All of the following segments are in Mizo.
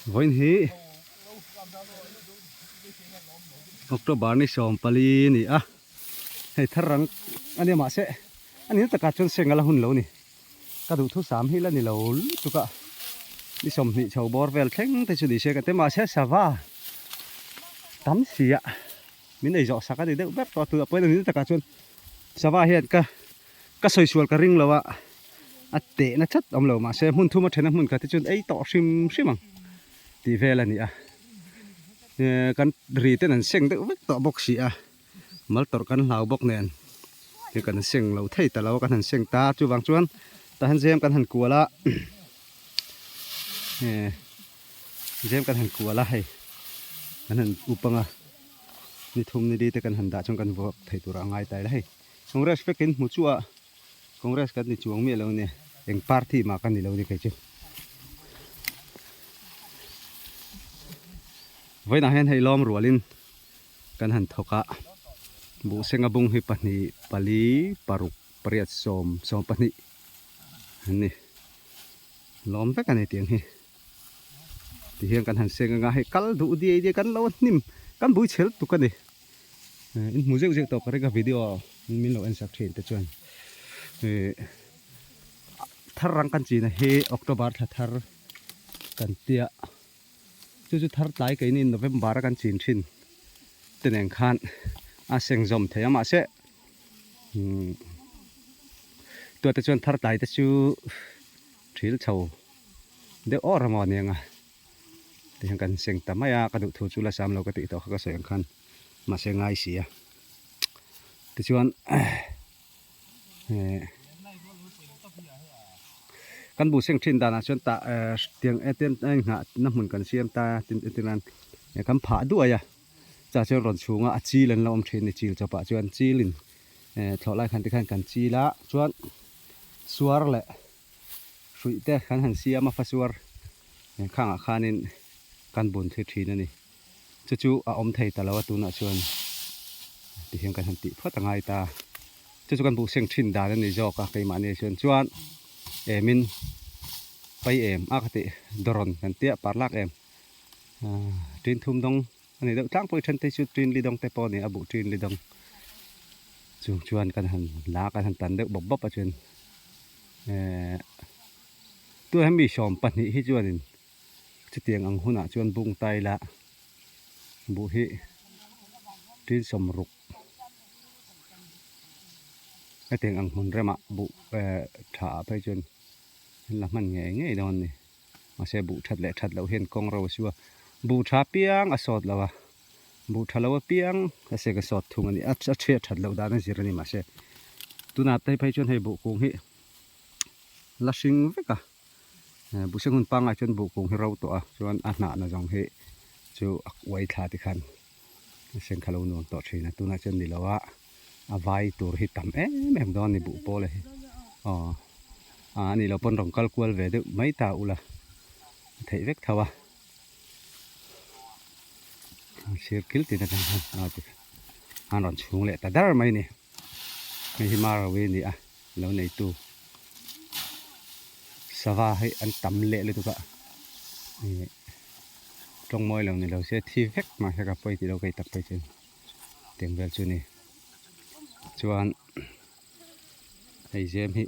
Vawiin hi October ni 14 a ni a, hei thar rang a nia mahse a ni na takah chuan seng a la hun lo a ni. Ka duhthusam hi la ni lo lutuk a, ni 20 chho bawr vel thleng te chu ni se ka ti mahse sava tam si a min ei zawh sak a ni deuh ber tawh a tunah pawhin a ni na takah chuan sava hian ka Ka sawi sual ka ring lo a, a tehna chat awm lo mahse hmun thum a thena hmun khat hi chuan ei tawh hrim hrim ang tih vel a ni a. Kan ri ten an seng deuh vek tawh bawk si a, mal tawrh kan hlau bawk nen hei kan seng lo thei ta lo a, kan han seng ta chuvang chuan tah hian zem kan han kual a, zem kan han kual a hei kan han up ang a, ni thum ni li te kan han dah chuan kan vuak thei tur a ngai ta ila hei. Congress vek in hmu chu a, Congress kan ni chuang miah lo a nia, eng party mah ka ni lo a ni kei chu. Vawiinah hian hei lawm rualin kan han thawk a, buhsenga bung hi pahnih, pali, paruk, pariat, sawm, 12 an ni. Lawm vek a ni tiang hi. Tihian kan han seng anga hei kal duh diai diai kan lo hnim kan bui chhel tuk a ni. In hmu zeuh zeuh tawh ka ring a video min lo en sak thin te chuan thar rang kan chin a hi October thla thar kan tia chu chu thar tlai keini November a kan chin thin te nen khan a seng zawm thei a mahse tuate chuan thar tlai te chu thil chho deuh awr emaw a nia. Tihian kan seng ta mai a, ka duh thu chu la sam lo ka tih tawh kha ka sawi ang khan mahse ngai si a. Tichuan eh kan bu seng thin danah chuan tah eh tiang tian a inghah na hmun kan siam ta a tin tin an kan phah duai a chutah chuan rawn chhunga a chil an lo awm thin a ni chil chawpah chuan chilin eh thlawh lai khan tikhan kan chil a chuan suar leh hruih te kan han siam a fasuar khangah khanin kan bun thli thin a ni. Chu chu a awm thei ta lo a tunah chuan tihian kan han tih phawt a ngai ta. Chu chu kan buh seng thin dan a ni zawk a keimahni chuan chuan emin pai em a ka tih dawrawn kan tia par lak em tin thum dawng a ni deuh tlangpui then te chu tin li dawng te pawh a ni a buh tin li dawng chung chuan kan han la kan han tan deuh bawp bawp a chuan. Ehh tuna hemi 12 hi chuanin chutiang ang hunah chuan bung tai la buh hi tin 60 hetiang ang hmun remah buh ehh tha ah phei chuan an la hman ngei ngei dawn a ni mahse buh that leh that loh hian kawng ro a su a buh tha piang a sawt lo a buh tha lo apiang a sek a sawt thung a ni a a chhiat that loh dan a zir a ni mahse tunah te phei chuan hei buh kung hi la hring vek a buh seng hun pangngai chuan buh kung hi ro tawh a chuan a hnah na zawng hi chu a uai thla te khan a seng kha lo nuam tawh thin a tunah chuan ni lo a a vai tur hi tam em em dawn a ni buh pawl hi aw a ni lo pawn rawn kal kual ve deuh mai ta ula a theih vek tho a. Sir kil tin atang hian a ti an rawn chhung leh ta dar mai a ni hei hi marawi a ni a lo neitu sava hi an tam leh lutuk a ih tawng mawi lo ni lo se thi vek mahse ka pawi tih lo kei tak phei chuan tiang vel chu a ni chuan hei zem hi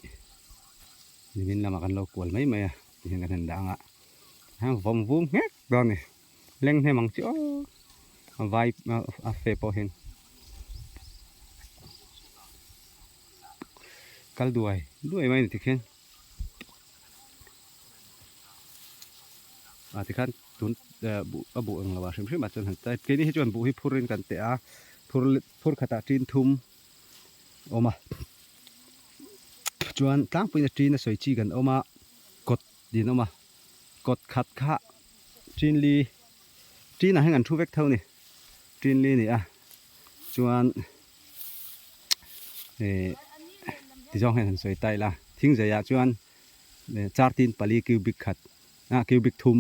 nimin lamah kan lo kual mai mai a tihian kan han dah ang a. Heng vawm vum nghek dawn a ni leng hnem ang chi aw a vai a fe pawh hian kal duai duai mai a ni tikhian ah tikhan tun buh a buh englo ah hrim hrim ah chuan han tai keini hi chuan buh hi phur in kan teh a phur phur khatah tin thum a awm a chuan tlangpuiin a tin a sawi chi kan awm a kawt. Din awm a, kawt khat kha tin li tin ah hian kan thu vek tho a ni, tin li a ni a chuan eh tizawng hian han sawi ta ila thing zai ah chuan char tin pali cubic khat ah cubic thum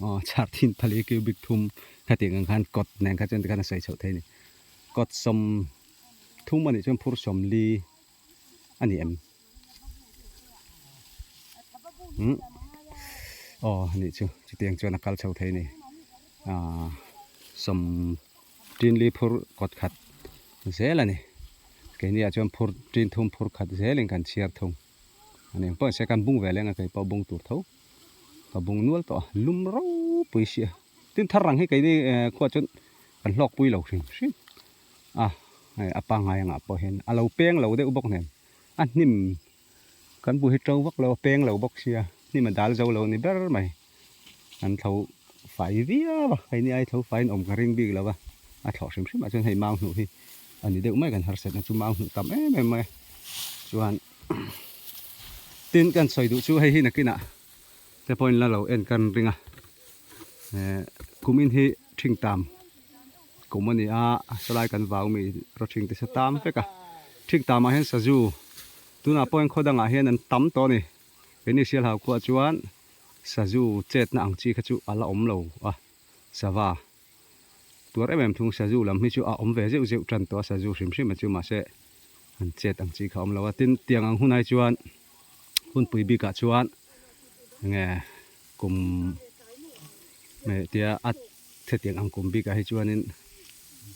aw char tin pali cubic thum khatiang ang khan kawt nen kha chuan tikhan a sawi chhoh thei a ni kawt 30 a nih chuan phur 40 a ni em. Aw nih chu chutiang chuan a kal chho thei a ni ah sawm tin li phur kawt khat zel a ni keini ah chuan phur tin thum phur khat zelin kan chhiar thung a ni pawh se kan bung ve leng a kei pawh bung tur tho ka bung nual tawh a lum ropui sia tin thar ang hi keini eh khuah chuan kan hlawk pui lo hrim hrim a hei a pangngai angah pawh hian a lo peng lo deuh bawk nen a hnim kan bu hi to vak lo a peng lo bawk sia hnim a dal zo lo a ni ber mai an tho fai viau a hei ni ai tho faiin awm ka ring bik lo va a thlawh hrim hrim ah chuan hei mau hnuh hi a ni deuh mai kan harsat na chu mau hnuh tam em em mai a chuan tin kan sawi duh chu hei hi nakinah te pawhin la lo en kan ring a eh kumin hi ṭhing tam kum a ni a sawlai kan vau mi rawṭhing te sa tam vek a ṭhing tamah hian sazu tunah pawhin khaw dangah hian an tam tawh a ni keini sialhau khuaah chuan sazu chetna ang chi kha chu a la awm lo a sava tuar em em thung sazu lam hi chu a awm ve zeuh zeuh tan tawh a sazu hrim hrim a chu mahse an chet ang chi kha a awm lo a tin tiang ang hunah hi chuan hunpui bikah chuan enge kum tia a hetiang ang kum bikah hi chuanin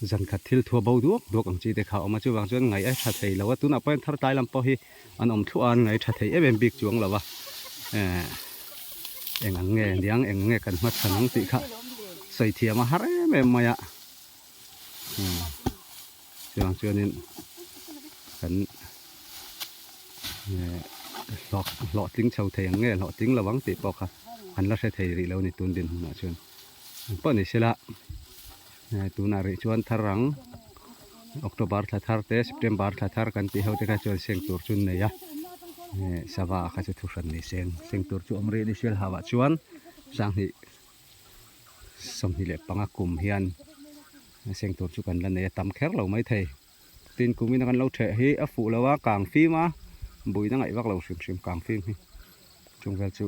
zan khat thil thua bo duak duak ang chi te kha a awm a chuvang chuan ngaih a tha thei lo a tunah pawh hian thar tlai lam pawh hi an awm thluah a an ngaih tha thei em em bik chuang lo a eh eng ang nge niang eng nge kan hmachhan ang tih kha sawi thiam a har em em mai a chuvang chuanin kan eh hlawh hlawhtling chho thei ang nge hlawhtling lo ang tih pawh kha an la hre thei rih lo a ni tun dinhmunah chuan eng pawh ni sela eh tunah rih chuan thar ang October thla thar te September thla thar kan tih ho te kha chuan seng tur chu an nei a eh sava kha chu thuhran ni seng seng tur chu awm rih a ni sial hauah chuan sanghnih 25 kum hian seng tur chu kan la nei a tam kher lo mai thei tin kumin a kan lo theh hi a fuh lo a kang fim a buina ngaih vak lo hrim hrim kang fim hi chung vel chu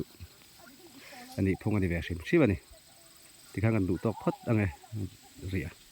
a nih phung a ni ve hrim hrim a ni tikhan kan duh tawk phawt ang e rih a.